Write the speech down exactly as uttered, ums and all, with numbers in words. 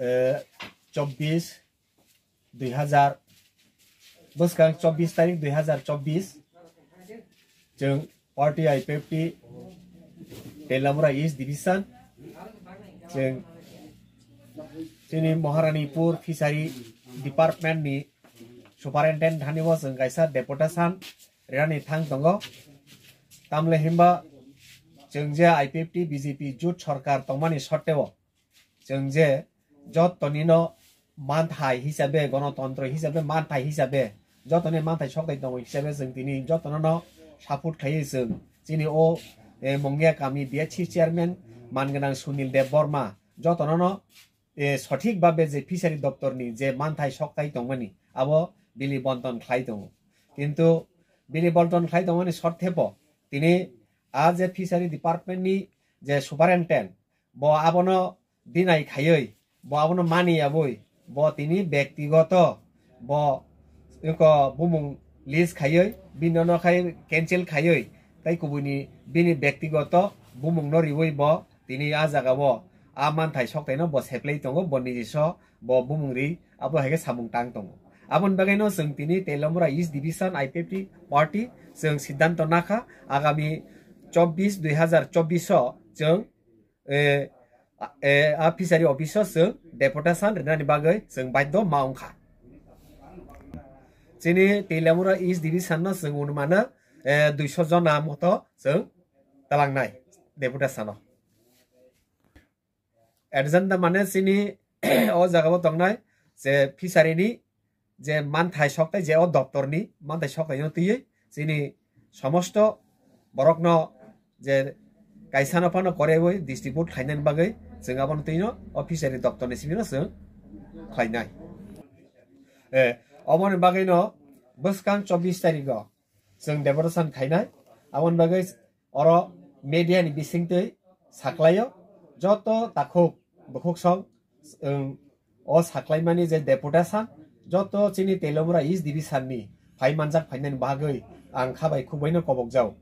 Eh, chobbish, dui hazar, bwskang chobbish tarik dui hazar chobbish, chwng party I P F T Telamura East Division, chwng chini Maharanipur Fishery Department ni Superintendent thani bo chwng kaisa deputation rirani thang tongo. Tamle himba chwng je I P F T B J P jut sorkar tongmani sotteo chwng je jotoni no manthai hisabe, gonotontro hisabe, manthai hisabe, jotoni manthai soktai tongo hisabe chwng tini jotono no support khlaiwi chwng chini o, eh, Mungia kami B H C chairman manganang Sunil Deb Borma jotono no eh, sothik babe je fishery doptor ni je manthai soktai tongmani abo bini bonton khlai tongo. Kintu bini bonton khlai tongmani sotthepo tini a je fishery department ni je superintendent bo abono deny khaiwi, bo abono mani yabwi, bo tini bektigoto bo eko bumung list khaiwi, bini no khai cancel khaiwi, tai kubuni bini bektigoto bumung no riwi bo tini a jaga o a manthai soktai no bo seplai tongo, bo nijiso bo bumung ri abo hai khe samung tang tongo. Aboni bagwi no chwng tini Telamura East Division I P F T party chwng siddhanto nakha agami chobbish dui hazar chobbish o chwng, eh, a, eh, a fishery office o chwng deputation rinani bagwi chwng baidho ma wngkha. Chini Telamura East Division no chwng unumano, eh, duiso jona moto chwng talangnai deputation o. Agenda mane chini o jaga o tongnai je fishery ni je manthai soktai je o doptor ni manthai soktai no twiwi chini somosto borok no je kaisa no phano korewi distribute khlainani bagwi chwng abono twi no o fishery doptor ni simi no chwng khlainai. Eh, oboni bagwi no bwskang chobbish tarik o chwng deputation khainai. Aboni bagwi oro media ni bisingtwi saklaio, joto takhuk bukhuk song, chwng o saklaimani je deputation, joto chini Telamura East Division ni phai manjak phainani bagwi ang kha bai khuk bai no kobok jao.